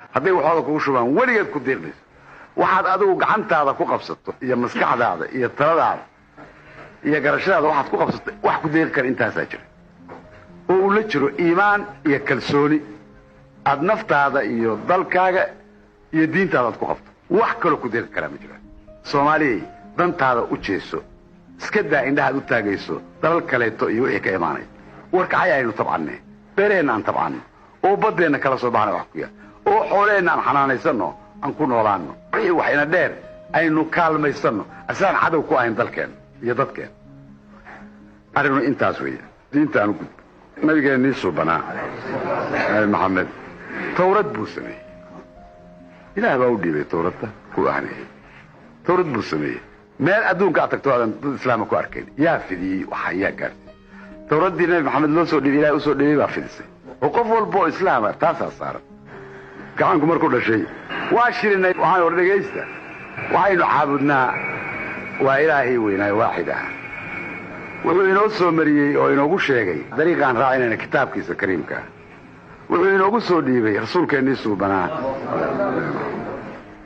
Hadday waxooda kugu shubaan, weligeed ku diiqmayso. Waxaad adigu gacantaada ku qabsato iyo maskaxdaada iyo taladaada iyo garashadaada waxaad ku qabsato, wax ku deeqi kara intaasaa jira, oo uu la jiro iimaan iyo kalsooni aad naftaada iyo dalkaaga iyo diintaada aad ku qabto. Wax kaloo ku deeqi karaa ma jiraan. Soomaaliyay, dantaada u jeeso. Iska daa indhahaad u taagayso dalal kaleeto iyo wixii ka imaanaya. Warkacay aynu tabcanne, beeraheenna aan tabcanno, oo baddeenna kala soo baxna wax ku yaal, oo xoolaheenna aan xanaanaysanno, aan ku noolaanno. Wixii wax ina dheer aynu kaalmaysanno, asaan cadow ku ahayn dalkeenna iyo dadkeenna. Arrinu intaas weeyaan. Diinta aan u gudbo. Nabigeennii suubanaa, Nabi Maxamed, Tawrad buu sameeyey. Ilaah baa u dhiibay Tawradda ku ahneeyey. Tawrad buu sameeyey. Meel adduunka aad tagto aadan dad islaama ku arkayn yaa fidiyey? Waxa yaa gaarsiiyey? Tawraddii Nabi Maxamed loo soo dhiibay, Ilahay usoo dhiibay baa fidisay, oo qof walba oo islaama taasaa saaran. Gacanku markuu dhashay waa shirinay. Waxaan hor dhegaysta, waxaynu caabudnaa waa Ilaahay weynaayo waaxid ah. Wuxuu inoo soo mariyey oo inoogu sheegay dariiqaan raacinayna kitaabkiisa kariimkaa. Wuxuu inoogu soo dhiibay rasuulkeennii suubanaa.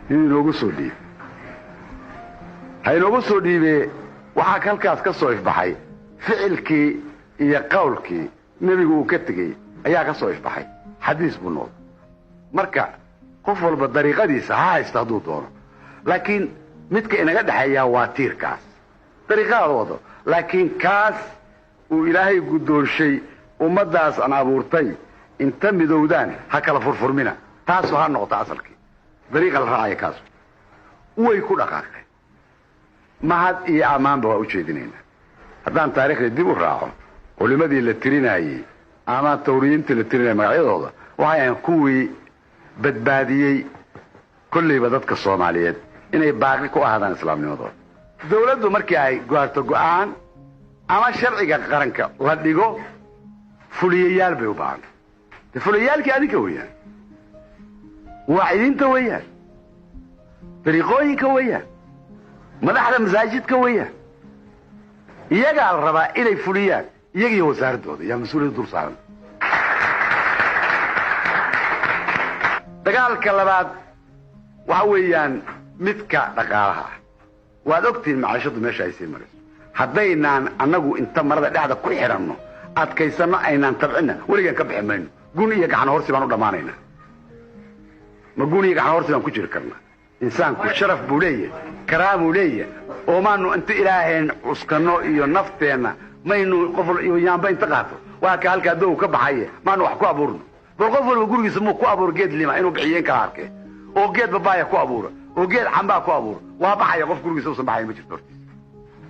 Inuu inoogu soo dhiibay ha inoogu soo dhiibee. Waxaa halkaas ka soo ifbaxay ficilkii iyo qowlkii nebigu uu ka tegey ayaa ka soo ifbaxay. Xadiis buu noqday. Marka qof walba dariiqadiisa ha haysta hadduu doono, laakiin midka inaga dhexeeyaa waa tiirkaas. Dariiqadaada wado, laakiin kaas uu Ilaahay guddoonshay ummaddaas aan abuurtay inta midowdaan ha kala furfurmina. Taasu ha noqoto asalkii dariiqa la raacaya. Kaas way ku dhaqaaqeen. Mahad iyo ammaanba waa u jeedinaynaa. Haddaan taariikhda dib u raaco, culimmadii la tirinaayey ama tawriyiintii la tirinayay magacyadooda waxay ahayn kuwii badbaadiyey kollayba dadka Soomaaliyeed inay baaqi ku ahaadaan islaamnimadooda. Dawladdu markii ay gaarto go'aan ama sharciga qaranka la dhigo, fuliyayaal bay u baahantay. De fuliyayaalkii adinka weeyaan, waacidiinta weeyaan, dariiqooyinka weeyaan, madaxda masaajidka weeyaan. Iyagaa la rabaa inay fuliyaan, iyaga iyo wasaaraddooda yaa mas-uuliyadda dul saaran. Dagaalka labaad waxa weeyaan midka dhaqaalaha ah. Waad ogtihiin maciishaddu meesha ay sii marayso. Haddaynaan annagu inta marada dhexda ku xidhanno adkaysanno, aynaan tabcinna, weligaan ka bixi mayno. Gun iyo gacan horsi baan u dhammaanaynaa. Ma gun iyo gacan horsi baan ku jiri karnaa? Insaanku sharaf buu leeyahay, karaamuu leeyahay, oo maanu inta Ilaahayn cuskanno iyo nafteenna maynu qof yaamba inta qaato waa ka halkaa dow ka baxaye maanu wax ku abuurno? Bal qof walba gurigiisa muu ku abuuro geed lima inuu bixiyo in kala arkee, oo geed babaaya ku abuura, oo geed cambaa ku abuura, waa baxaya. Qof gurigiisa usan baxaya ma jirto hortiisa.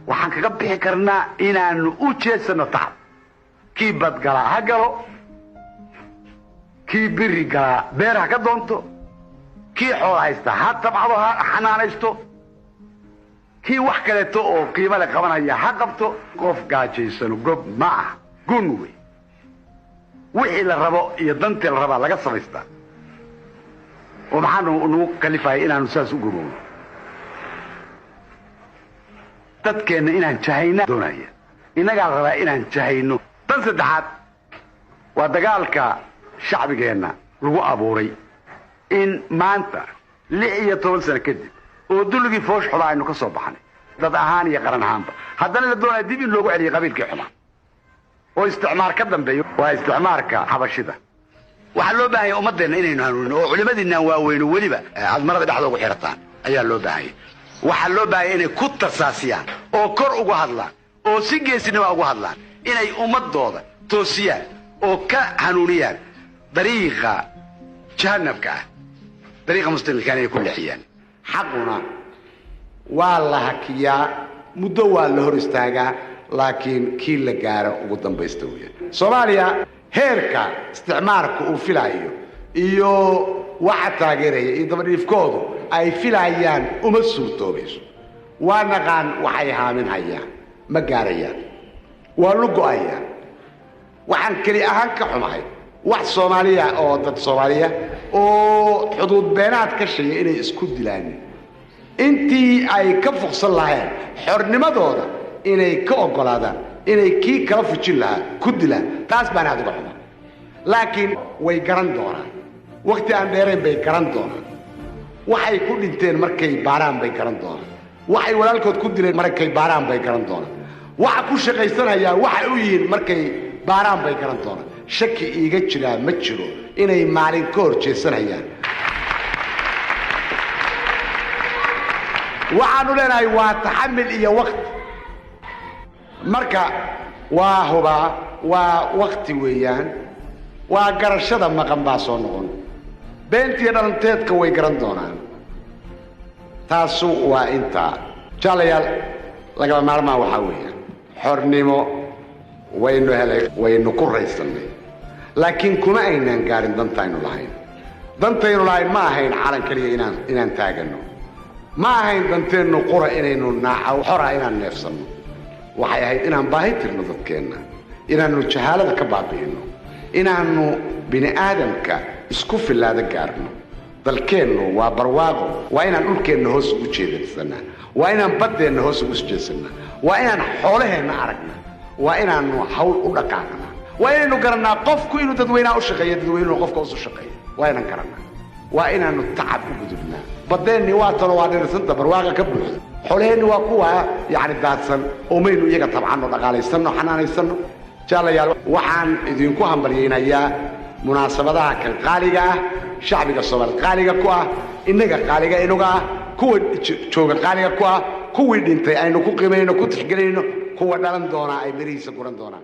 Waxaan kaga bixi karnaa inaanu u jeedsano tacab. Kii badgalaa ha galo, kii biri galaa beer ha ka doonto, kii xool haysta ha tabcado, ha xanaanaysto, kii wax kaleeto oo qiimo le qabanaya ha qabto. Qof gaajaysano gob ma ah, gun wey. Wixii la rabo iyo dantii la rabaa laga samaystaa. Oo maxaa nagu kalifaya inaanu saas u gumowno? Dadkeenna inaan jahayna doonaya, innagaa la rabaa inaan jahayno. Tan saddexaad waa dagaalka shacbigeenna lagu abuuray in maanta, 16 sano kadib oo dulligii foosh xumaa aynu ka soo baxnay dad ahaan iyo qaran ahaanba, haddana la doonaya dib in loogu celiyay qabiilkii xumaa oo isticmaar ka dambeeyo, waa isticmaarka Xabashida. Waxaa loo baahanya ummaddeenna inaynu hanuunino, oo culimadiinaan waaweyno weliba aad marada dhexda ugu xirataan ayaa loo baahanya. Waxaa loo baahanya inay ku tarsaasiyaan oo kor uga hadlaan oo si geesinima uga hadlaan, inay ummadooda toosiyaan oo ka hanuuniyaan dariiqa jahanabka ah, dariiqa mustaqiilkaan inay ku leexiyaan. Xaquna waa la hakiyaa muddo, waa la hor istaagaa, laakiin kii la gaaro ugu dambaysta weeyaan. Soomaaliya heerka isticmaarka uu filaayo iyo waxa taageeraya iyo dabadhiifkoodu ay filayaan uma suurtoobayso. Waa naqaan waxay haaminhayaan, ma gaarayaan, waa lu go'ayaan. Waxaan keli ahaan ka xumahay wax Soomaaliya oo dad Soomaaliya oo xuduud beenaad ka sheegay inay isku dilaan intii ay ka fuqsan laheen xornimadooda, inay ka oggolaadaan inay kii kala fujin lahaa ku dilaan. Taas baan aad uga xumaa, laakiin way garan doonaan. Wakhti aan dheerayn bay garan doonaan. Waxay ku dhinteen markay baaraan bay garan doonaan. Waxay walaalkood ku dileen markay baaraan bay garan doonaan. Waxa ku shaqaysanayaa waxay u yihiin markay baaraan bay garan doonaan. Shaki iiga jiraa ma jiro inay maalin ka hor jeesanayaan. Waxaanu leenahay waa taxamil iyo wakti. Marka waa hubaa, waa wakti weeyaan, waa garashada maqan baa soo noqon. Beentiyo dhalanteedka way garan doonaan. Taasu waa intaa. Jaalayaal, lagaba maarmaan waxaa weeyaan xornimo waynu helay, waynu ku raysannay, laakiin kuma aynaan gaarin dantaynu lahayn. Dantaynu lahayn ma ahayn calan keliya inaan taaganno, ma ahayn danteennu qura inaynu naacaw xora inaan neefsanno. Waxay ahayd inaan baahi tirno dadkeenna, inaannu jahaalada ka baabi'inno, inaannu bini aadamka isku fillaada gaarno. Dalkeennu waa barwaaqo, waa inaan dhulkeenna hoos ugu jeedsannaa, waa inaan baddeenna hoos ugu jeedsannaa, waa inaan xoolaheenna aragnaa, waa inaannu hawl u dhaqaaqnaa, waa inaynu garannaa qofku inuu dadweynaha u shaqeeyo, dadweynuhu qofka usu shaqeeyo, waa inaan garannaa, waa inaannu tacab u gudubnaa. Baddeenni waa talo, waa dhirsanta barwaaqa ka buuxda, xoolaheenni waa kuwaa yacni daadsan oo maynu iyaga tabcanno, dhaqaalaysanno, xanaanaysanno. Jaalayaal, waxaan idinku hambalyaynayaa munaasabadaha kan qaaliga ah, shacbiga Soomaaliyeed qaaliga ku ah, innaga qaaliga inuga ah, kuwa jooga qaaliga ku ah, kuwii dhintay aynu ku qiimayno, ku tixgelinayno, kuwa dhalan doonaa ay mirihiisa guran doonaan.